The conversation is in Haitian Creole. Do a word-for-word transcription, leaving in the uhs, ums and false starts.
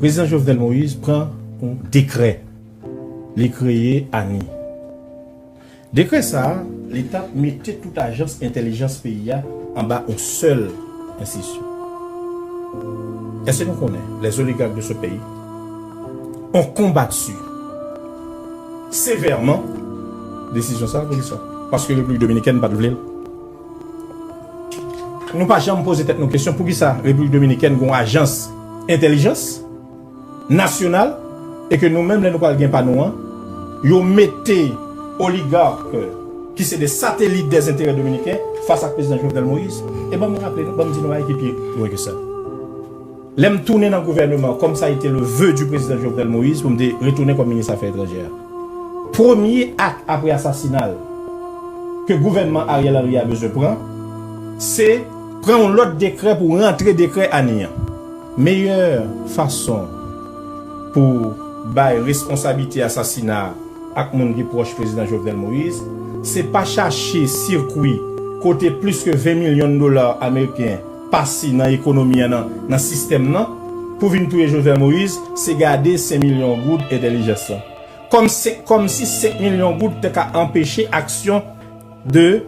Prezidan Jovenel Moïse pran yon dekrè. Li kreye ani. Dekrè sa a, li t ap mete tout ajans entèlijans peyi a anba yon sèl enstitisyon. Èske nou konnen les oligarques de ce pays ont combattu sévèrement desizyon sa a? Poukisa? Paske Repiblik Dominikèn pa t vle l. Nou pa janm poze tèt nou kesyon poukisa Repiblik Dominikèn gen yon ajans entèlijans nasyonal e ke nou menm, lè nou pral gen pa nou an, yo mete oligak ki se de satelit des intérêts dominicains fas ak prezidan Jovenel Moïse. E ban m raple nou, ban m di nou bagay ki pi lwen ke sa. Lè m tounen nan gouvèneman, comme ça a été le vœu du président Jovenel Moïse, pou m te retounen kòm minis afè etranjè a, premye ak apre asasina l ke gouvènman Ariel Henry a bezwen pran, se pran yon lòt dekrè pou rantre dekrè ani an. Meyè fason pou bay responsablite asasina ak moun ki pwòch prezidan Jovenel Moïse, se pa chache sikwi kote plis ke ven milyon dola ameriken pase nan ekonomi an, nan, nan sistèm nan, pou vin touye Jovenel Moïse, se gade senk milyon goud entèlijans lan. Kòm se, kòm si senk milyon goud te ka anpeche aksyon de